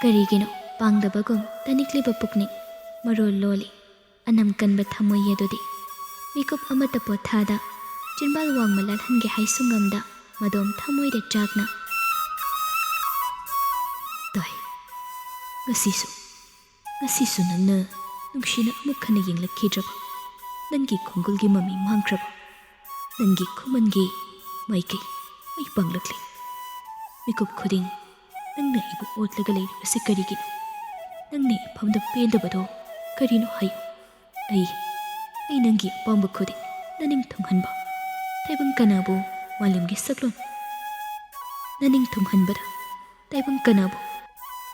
ꯀꯔꯤꯒꯤꯅꯣ ꯄꯥꯡꯗꯕꯒꯨꯝ ꯇꯅꯤꯛꯂꯤꯕ ꯄꯨꯛꯅꯤꯡ ꯃꯔꯣꯜ ꯂꯣꯜꯂꯤ꯫ ꯑꯅꯝ ꯀꯟꯕ ꯊꯃꯣꯏ ꯑꯗꯨꯗꯤ ꯃꯤꯀꯨꯞ ꯑꯃꯠꯇ ꯄꯣꯊꯥꯗ ꯆꯤꯟꯕꯥꯜ ꯋꯥꯡꯃ ꯂꯥꯜꯍꯟꯒꯦ ꯍꯥꯏꯁꯨ ꯉꯝꯗ ꯃꯗꯣꯝ ꯊꯃꯣꯏꯗ ꯆꯥꯛꯅ ꯇꯥꯏ꯫ ꯉꯁꯤꯁꯨ, ꯉꯁꯤꯁꯨ ꯅꯪꯅ ꯅꯨꯡꯁꯤꯅ ꯑꯃꯨꯛ ꯍꯟꯅ ꯌꯦꯡꯂꯛꯈꯤꯗ꯭ꯔꯕ? ꯅꯪꯒꯤ ꯈꯣꯡꯒꯨꯜꯒꯤ ꯃꯃꯤ ꯃꯥꯡꯈ꯭ꯔꯕ? ꯅꯪꯒꯤ ꯈꯨꯃꯟꯒꯤ ꯃꯥꯏꯀꯩ ꯃꯩ ꯄꯥꯡꯂꯛꯂꯤ꯫ ꯃꯤꯀꯨꯞ ꯈꯨꯗꯤꯡ ꯅꯪꯅ ꯑꯩꯕꯨ ꯑꯣꯠꯂꯒ ꯂꯩꯔꯤꯕꯁꯤ ꯀꯔꯤꯒꯤꯅꯣ? ꯅꯪꯅ ꯏꯐꯝꯗ ꯄꯦꯟꯗꯕꯗꯣ ꯀꯔꯤꯅꯣ ꯍꯥꯏꯌꯨ꯫ ꯑꯩ, ꯑꯩ ꯅꯪꯒꯤ ꯑꯄꯥꯝꯕ ꯈꯨꯗꯤꯡ ꯅꯅꯤꯡ ꯊꯨꯡꯍꯟꯕ ꯇꯥꯏꯕꯪ ꯀꯅꯥꯕꯨ ꯃꯥꯂꯦꯝꯒꯤ ꯁꯛꯂꯣꯟ ꯅꯅꯤꯡ ꯊꯨꯡꯍꯟꯕꯗ ꯇꯥꯏꯕꯪ ꯀꯅꯥꯕꯨ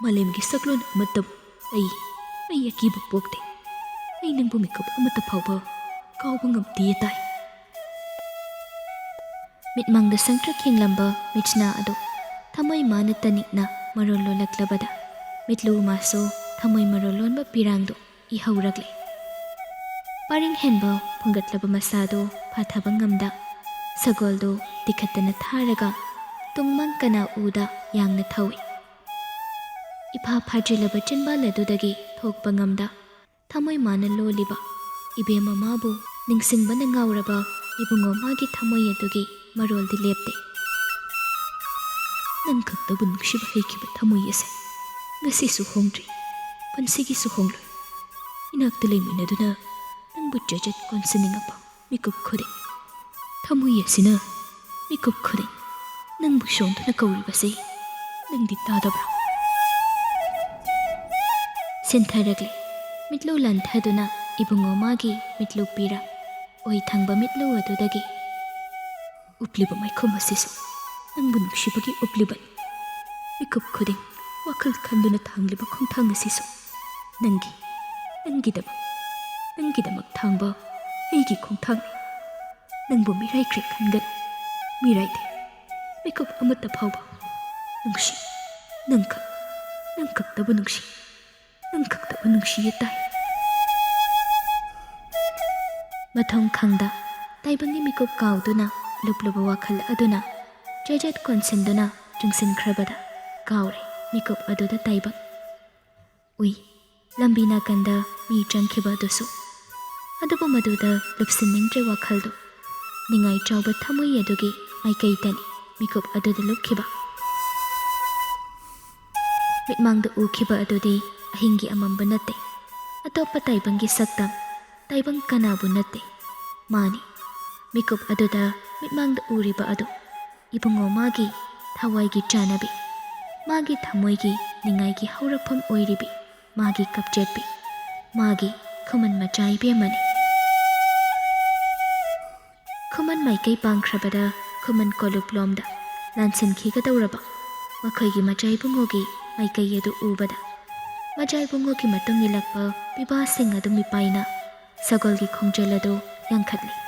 ꯃꯥꯂꯦꯝꯒꯤ ꯁꯛꯂꯣꯟ ꯑꯃꯠꯇꯕꯨ ꯑꯩ, ꯑꯩ ꯑꯀꯤꯕ ꯄꯣꯛꯇꯦ꯫ ꯑꯩ ꯅꯪꯕꯨ ꯃꯤꯀꯨꯞ ꯑꯃꯠꯇ ꯐꯥꯎꯕ ꯀꯥꯎꯕ ꯉꯝꯗꯦ ꯇꯥꯏ꯫ ꯃꯤꯠꯃꯥꯡꯗ ꯁꯪꯇ꯭ꯔꯤꯛ ꯈꯤꯡꯂꯝꯕ ꯃꯤꯠꯁꯅꯥ ꯑꯗꯨ ꯊꯃꯣꯏ ꯃꯥꯅ ꯇꯅꯤꯛꯅ ꯃꯔꯣꯜ ꯂꯣꯜꯂꯛꯂꯕꯗ ꯃꯤꯠꯂꯨ ꯃꯥꯁꯨ ꯊꯃꯣꯏ ꯃꯔꯣꯜ ꯂꯣꯟꯕ ꯄꯤꯔꯥꯡꯗꯨ ꯏꯍꯧꯔꯛꯂꯦ꯫ ꯄꯔꯤꯡ ꯍꯦꯟꯕ ꯐꯨꯡꯒꯠꯂꯕ ꯃꯁꯥꯗꯨ ꯐꯥꯊꯕ ꯉꯝꯗ ꯁꯒꯣꯜꯗꯨ ꯇꯤꯈꯠꯇꯅ ꯊꯥꯔꯒ ꯇꯨꯡꯃꯥꯡ ꯀꯅꯥ ꯎꯗ ꯌꯥꯡꯅ ꯊꯧꯏ꯫ ꯏꯐꯥ ꯐꯥꯖꯤꯜꯂꯕ ꯆꯤꯟꯕꯥꯜ ꯑꯗꯨꯗꯒꯤ ꯊꯣꯛꯄ ꯉꯝꯗ ꯊꯃꯣꯏ ꯃꯥꯅ ꯂꯣꯜꯂꯤꯕ ꯏꯕꯦꯝꯃ ꯃꯥꯕꯨ ꯅꯤꯡꯁꯤꯡꯕꯅ ꯉꯥꯎꯔꯕ ꯏꯕꯨꯡꯉꯣ ꯃꯥꯒꯤ ꯊꯃꯣꯏ ꯑꯗꯨꯒꯤ ꯃꯔꯣꯜꯗꯤ ꯂꯦꯞꯇꯦ꯫ ꯅꯪ ꯈꯛꯇꯕꯨ ꯅꯨꯡꯁꯤꯕ ꯍꯩꯈꯤꯕ ꯊꯃꯣꯏ ꯑꯁꯦ ꯉꯁꯤꯁꯨ ꯍꯣꯡꯗ꯭ꯔꯤ, ꯄꯨꯟꯁꯤꯒꯤꯁꯨ ꯍꯣꯡꯂꯣꯏ꯫ ꯏꯅꯥꯛꯇ ꯂꯩꯃꯤꯟꯅꯗꯨꯅ ꯅꯪꯕꯨ ꯆꯦꯖꯠ ꯀꯣꯟꯁꯤꯟꯅꯤꯡꯉꯛꯄ ꯃꯤꯀꯨꯞ ꯈꯨꯗꯤꯡ, ꯊꯃꯣꯏ ꯑꯁꯤꯅ ꯃꯤꯀꯨꯞ ꯈꯨꯗꯤꯡ ꯅꯪꯕꯨ ꯁꯣꯟꯗꯨꯅ ꯀꯧꯔꯤꯕꯁꯦ ꯅꯪꯗꯤ ꯇꯥꯗꯕ꯭ꯔꯥ? ꯁꯤꯟꯊꯔꯛꯂꯦ꯫ ꯃꯤꯠꯂꯨ ꯂꯥꯟꯊꯗꯨꯅ ꯏꯕꯨꯡꯉꯣ ꯃꯥꯒꯤ ꯃꯤꯠꯂꯨ ꯄꯤꯔ ꯑꯣꯏ ꯊꯪꯕ ꯃꯤꯠꯂꯨ ꯑꯗꯨꯗꯒꯤ ꯎꯞꯂꯤꯕ ꯃꯥꯏꯈꯨꯝ ꯑꯁꯤꯁꯨ ꯅꯪꯕꯨ ꯅꯨꯡꯁꯤꯕꯒꯤ ꯎꯞꯂꯤꯕꯅꯤ꯫ ꯃꯤꯀꯨꯞ ꯈꯨꯗꯤꯡ ꯋꯥꯈꯜ ꯈꯟꯗꯨꯅ ꯊꯥꯡꯂꯤꯕ ꯈꯣꯡꯊꯥꯡ ꯑꯁꯤꯁꯨ ꯅꯪꯒꯤ, ꯅꯪꯒꯤꯗꯃꯛ, ꯅꯪꯒꯤꯗꯃꯛ ꯊꯥꯡꯕ ꯑꯩꯒꯤ ꯈꯣꯡꯊꯥꯡꯅꯤ꯫ ꯅꯪꯕꯨ ꯃꯤꯔꯥꯏꯈ꯭ꯔꯦ ꯈꯟꯒꯅꯨ, ꯃꯤꯔꯥꯏꯗꯦ꯫ ꯃꯤꯀꯨꯞ ꯑꯃꯠꯇ ꯐꯥꯎꯕ ꯅꯨꯡꯁꯤ, ꯅꯪꯈꯛ, ꯅꯪꯈꯛꯇꯕꯨ ꯅꯨꯡꯁꯤ, ꯅꯪꯈꯛꯇꯕꯨ ꯅꯨꯡꯁꯤꯌꯦ ꯇꯥꯏ꯫ ꯃꯊꯣꯡ ꯈꯪꯗ ꯇꯥꯏꯕꯪꯒꯤ ꯃꯤꯀꯨꯞ ꯀꯥꯎꯗꯨꯅ ꯂꯨꯞꯂꯨꯕ ꯋꯥꯈꯜ ꯑꯗꯨꯅ ꯆꯦꯖꯦꯠ ꯀꯣꯟꯁꯤꯟꯗꯨꯅ ꯆꯤꯡꯁꯤꯟꯈ꯭ꯔꯕꯗ ꯀꯥꯎꯔꯦ ꯃꯤꯀꯨꯞ ꯑꯗꯨꯗ ꯇꯥꯏꯕꯪ꯫ ꯎꯏ, ꯂꯝꯕꯤ ꯅꯥꯀꯟꯗ ꯃꯤ ꯆꯪꯈꯤꯕ ꯑꯗꯨꯁꯨ꯫ ꯑꯗꯨꯕꯨ ꯃꯗꯨꯗ ꯂꯨꯞꯁꯤꯟꯅꯤꯡꯗ꯭ꯔꯦ ꯋꯥꯈꯜꯗꯨ꯫ ꯅꯤꯡꯉꯥꯏ ꯆꯥꯎꯕ ꯊꯃꯣꯏ ꯑꯗꯨꯒꯤ ꯃꯥꯏꯀꯩꯗꯅꯤ ꯃꯤꯀꯨꯞ ꯑꯗꯨꯗ ꯂꯨꯞꯈꯤꯕ꯫ ꯃꯤꯠꯃꯥꯡꯗ ꯎꯈꯤꯕ ꯑꯗꯨꯗꯤ ꯑꯍꯤꯡꯒꯤ ꯑꯃꯝꯕ ꯅꯠꯇꯦ꯫ ꯑꯇꯣꯞꯄ ꯇꯥꯏꯕꯪꯒꯤ ꯁꯛꯇꯝ, ꯇꯥꯏꯕꯪ ꯀꯅꯥꯕꯨ ꯅꯠꯇꯦ꯫ ꯃꯥꯅꯤ, ꯃꯤꯀꯨꯞ ꯑꯗꯨꯗ ꯃꯤꯠꯃꯥꯡꯗ ꯎꯔꯤꯕ ꯑꯗꯨ ꯏꯕꯨꯡꯉꯣ ꯃꯥꯒꯤ ꯊꯋꯥꯏꯒꯤ ꯆꯥꯅꯕꯤ, ꯃꯥꯒꯤ ꯊꯃꯣꯏꯒꯤ ꯅꯤꯡꯉꯥꯏꯒꯤ ꯍꯧꯔꯛꯐꯝ ꯑꯣꯏꯔꯤꯕꯤ, ꯃꯥꯒꯤ ꯀꯞꯆꯦꯠꯄꯤ, ꯃꯥꯒꯤ ꯈꯨꯃꯟ ꯃꯆꯥ ꯏꯕꯦꯝꯃꯅꯤ꯫ ꯈꯨꯃꯟ ꯃꯥꯏꯀꯩ ꯄꯥꯡꯈ꯭ꯔꯕꯗ ꯈꯨꯃꯟ ꯀꯣꯂꯨꯞ ꯂꯣꯝꯗ ꯂꯥꯟꯁꯤꯟꯈꯤꯒꯗꯧꯔꯕ ꯃꯈꯣꯏꯒꯤ ꯃꯆꯥ ꯏꯕꯨꯡꯉꯣꯒꯤ ꯃꯥꯏꯀꯩ ꯑꯗꯨ ꯎꯕꯗ ꯃꯆꯥ ꯏꯕꯨꯡꯉꯣꯒꯤ ꯃꯇꯨꯡ ꯏꯜꯂꯛꯄ ꯄꯤꯕꯥꯁꯤꯡ ꯑꯗꯨ ꯃꯤꯄꯥꯏꯅ ꯁꯒꯣꯜꯒꯤ ꯈꯣꯡꯖꯦꯜ ꯑꯗꯨ ꯌꯥꯡꯈꯠꯂꯤ꯫